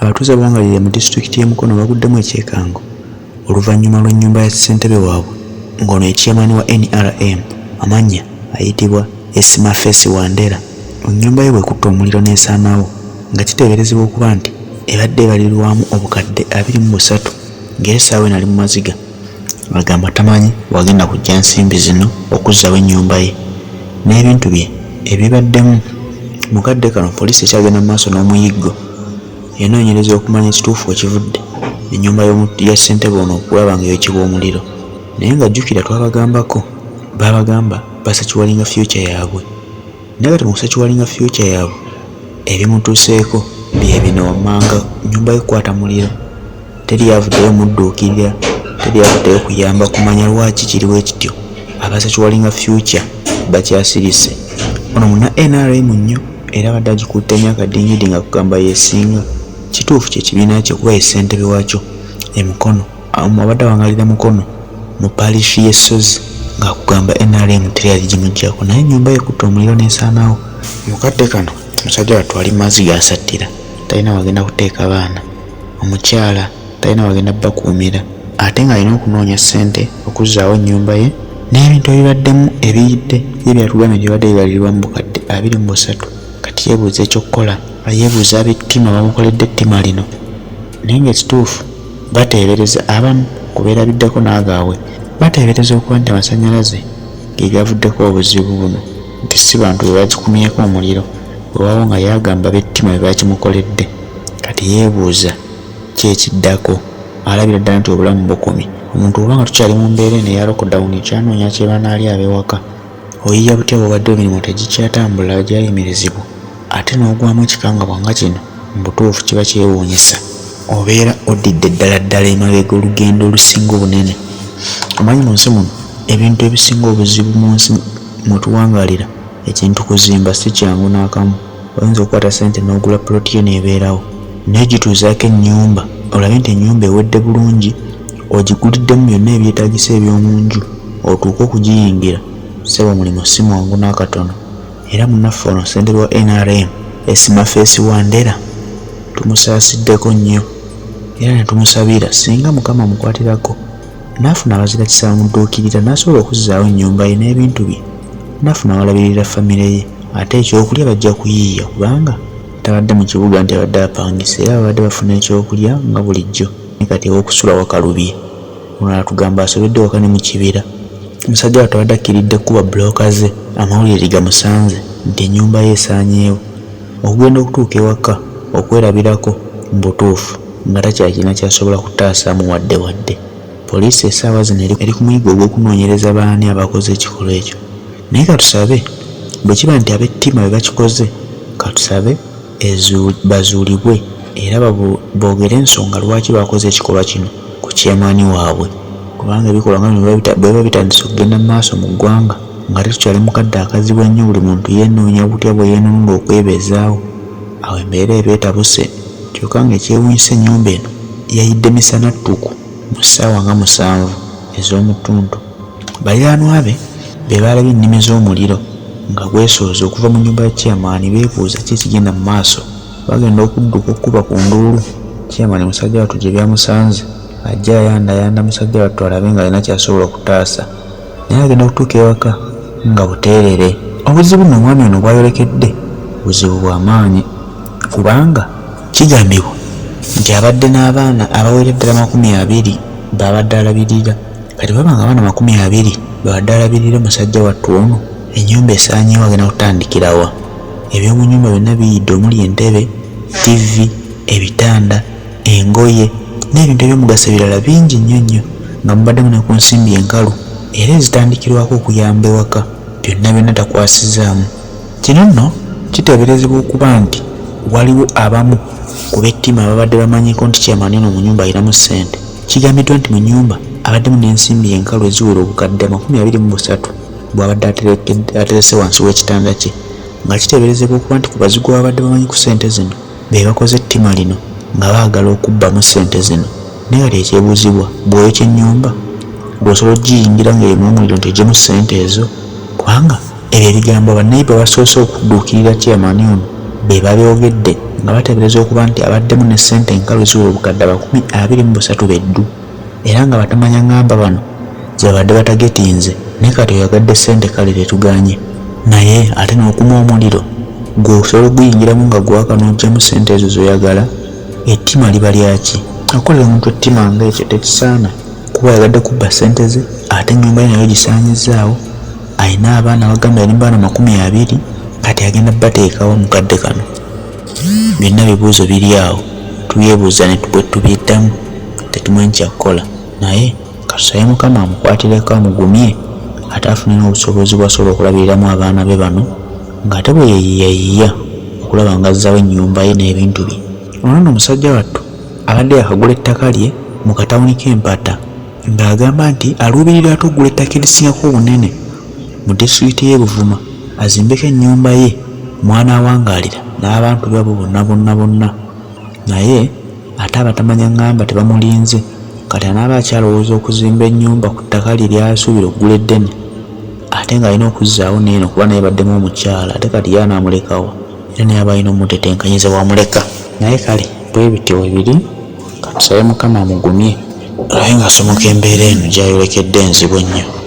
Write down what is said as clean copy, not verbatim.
Abatuuze abawangalira mu disitulikiti y'e Mukono baguddemu ekyekango oluvannyuma lw'ennyumba ya ssentebe waabwe ng'ono ye chairman wa nrm amannya ayitibwa Esimafesi Wandera ennyumba ye bw'ekutte omuliro n'esaanawo nga kiteeberezebwa okuba nti ebadde ebalirwamu obukadde 23 ng'era essaawa eno ali mu maziga agamba tamanyi wagenda kuggya nsimbi zino okuzzaawo ennyumba ye n'ebintu bye ebibaddemu. Mu kadde kano poliisi ekyagenda mu maaso n'omuyiggo enoonyereza okumanya ekituufu wekivudde ennyumba ya ssentebe ono okulaba ng'eyokebwa omuliro naye nga jjukira twabagambako baabagamba basekiwalinga future yaabwe naye kati mu kusekiwalinga future yaabwe ebimutuuseeko bye bino wammanga nnyumba ye kukwata muliro. Teri yavuddeyo mudduukirira, teri yavuddeyo kuyamba kumanya lwaki kiri bwe kityo. Abasekiwalinga future bakyasirise. Ono munna nrm nnyo era abadde agikutte nnyo akadingidi nga kugamba yesinga. Kituufu kye kibiina kye kuba ye ssentebe waakyo e Mukono. Abadde awangalira Mukono mu parish y'e Ssozi ng'akugamba nrm teri aligimuggyako naye ennyumba ye ekutte omuliro n'esaanawo. Mu kadde kano musajja wattu ali mu mazzi gasattira talina wagenda kuteeka baana. Omukyala talina wagenda bakuumira ate ng'alina okunoonya ssente okuzzaawo ennyumba ye n'ebintu ebibaddemu ebiyidde ye byatugambye nti bibadde bibalirwa mu bukadde 23. Kati yeebuuza ekyokukola, yeebuuza ab'ettima bamukoledde ettima lino naye ng'ekituufu bateebereza abamu ku beerabiddeko n'agaabwe bateebereza okuba nti amasannyalaze ge gavuddeko obuzibu buno nti si bantu be bakikumyeko omuliro weewaawo nga yagamba ab'ettima be bakimukoledde. Kati yeebuuza ki ekiddako alabira ddala nti obulamu bukomye. Omuntu bw'oba nga tukyali mu mbeera eno eya lockdown okyanoonya kye banaalya ab'ewaka, oyiiya butya bw'obadde emirimu tegikyatambula gyayimirizibwa ate n'ogwamu ekikangabwa nga kino mu butuufu kiba kyewuunyisa. Obeera oddidde ddala ddala emabega olugendo olusinga obunene. Omanyi mu nsi muno ebintu ebisinga obuzibu mu nsi mwe tuwangaalira ekintu kuzimba si kyangu n'akamu. Oyinza okukwata ssente n'ogula puloti yo n'ebeerawo naye gituuzaako ennyumba olabe nti ennyumba ewedde bulungi ogiguliddemu byonna ebyetaagisa eby'omu nju otuuke okugiyingira ssebo omulimu si mwangu n'akatono. Era munnaffe ono ssentebe wa nrm Esimafeesi Wandera tumusaasiddeko nnyo era ne tumusabira singa Mukama amukwatirako n'afuna abazira kisa bamudduukirira n'asobola okuzzaawo ennyumba ye n'ebintu bye n'afuna awalabirira famire ye ate ekyokulya bajja kuyiiya kubanga tabadde mu kibuga nti abadde apangisa era babadde bafuna ekyokulya nga bulijjo naye kati ew'okusula wakalubye. Ono atugamba asobedde waka ne mu kibira. Musajja wattu abadde akkiridde kukuba bbulooka ze amawulire gamusanze nti ennyumba ye esaanyeewo. Okugenda okutuuka ewaka okwerabirako mu butuufu nga takyakirina ky'asobola kutaasaamu wadde wadde. Poliisi essaawa zino eri ku muyiggo ogw'okunoonyereza baani abakoze ekikolwa ekyo. Naye katusabe bwe kiba nti ab'ettima be bakikoze katusabe bazuulibwe era boogere ensonga lwaki bakoze ekikolwa kino ku chairman waabwe kubanga ebikolwa nga bino bwe biba bitandise okugenda mu maaso mu ggwanga nga tetukyali mu kadde akazibu ennyo buli muntu yeenoonya butya bwe yeenunula okwebeezaawo awo embeera eba etabuse kyokka ng'ekyewuunyisa ennyumba eno yayidde misana ttuku mu ssaawa nga 7 ez'omu ttuntu. Baliraanwa be be baalabye ennimi z'omuliro nga gwesooza okuva mu nnyumba ya chairman beebuuza ki ekigenda mu maaso. Bagenda okudduka okukuba ku nduulu, chairman musajja wattu gye byamusanze ajja ayandayanda musajja wattu alabe ng'alina ky'asobola okutaasa naye agenda okutuuka ewaka nga buteerere. Obuzibu nno omwami ono bw'ayolekedde buzibu bwa maanyi kubanga kigambibwa nti abadde n'abaana abawera ddala 20 b'abadde alabirira. Kati bw'aba nga abaana 20 b'abadde alabirira musajja wattu ono, ennyumba esaanyeewo agenda kutandikira wa? Eby'omu nnyumba byonna biyidde omuli entebe, ttivvi, ebitanda, engoye n'ebintu eby'omugaso ebirala bingi nnyo nnyo nga mubaddemu ne ku nsimbi enkalu era ezitandikirwako okuyamba ewaka byonna byonna takwasizaamu. Kino nno kiteeberezebwa okuba nti waliwo abamu ku b'ettima ababadde bamanyiiko nti Chairman ono mu nnyumba alinamu ssente. Kigambiddwa nti mu nnyumba abaddemu n'ensimbi enkalu eziwera obukadde 23 bw'abadde aterese wansi w'ekitanda kye nga kiteeberezebwa okuba nti ku bazigu ababadde bamanyi ku ssente zino be bakoze ettima lino nga baagala okubbamu ssente zino. Naye kati ekyebuuzibwa bw'oyokya ennyumba ggwe osobola okugiyingira ng'erimu omuliro nti oggyemu ssente ezo? Kubanga ebyo ebigambo banneyiba basoose okudduukirira chairman ono be babyogedde nga bateebereza okuba nti abaddemu ne ssente enkalu eziwera obukadde 23 beddu era nga batamanyangamba bano ze babadde batagetinze naye kati oyagadde ssente kale tetugaanye naye ate n'okuma omuliro gwe osobola okuguyingiramu nga gwaka n'oggyamu ssente ezo z'oyagala ettima liba lyaki okukolera omuntu ettima nga ekyo tekisaana kuba oyagadde kubba ssente ze ate ennyumba ye nayo ogisaanyizzaawo alina abaana bagamba yali mu baana 20 kati agenda bateekawa mu kadde kano byonna bibuuzo biri awo tubyebuuza ne bwe tubyeddamu tetumanyi kyakukola naye katusabe Mukama amukwatireko amugumye ate afune n'obusobozi bw'asobola okulabiriramu abaana be bano ng'ate bwe yeeyiyayiya okulaba ng'azzaawo ennyumba ye n'ebintu bye. Ono nno musajja wattu abadde yaakagula ettaka lye mu katawuni k'e Mpata ng'agamba nti aluubirira ate okugula ettaka erisingako obunene mu disitulikiti y'e Buvuma azimbeko ennyumba ye mw'anaawangaalira n'abantu be abo bonna bonna bonna naye ate abatamanyangamba tebamulinze kati anaaba akyalowooza okuzimba ennyumba ku ttaka lye ly'asuubira okugula eddene ate ng'alina okuzzaawo n'eno kuba naye baddemu omukyala ate kati ye anaamulekawa era naye aba alina omutetenkanyiza wamuleka naye kale bwe bityo bwe biri katusabe Mukama amugumye alabe ng'asomoka embeera eno gy'ayolekedde enzibu ennyo.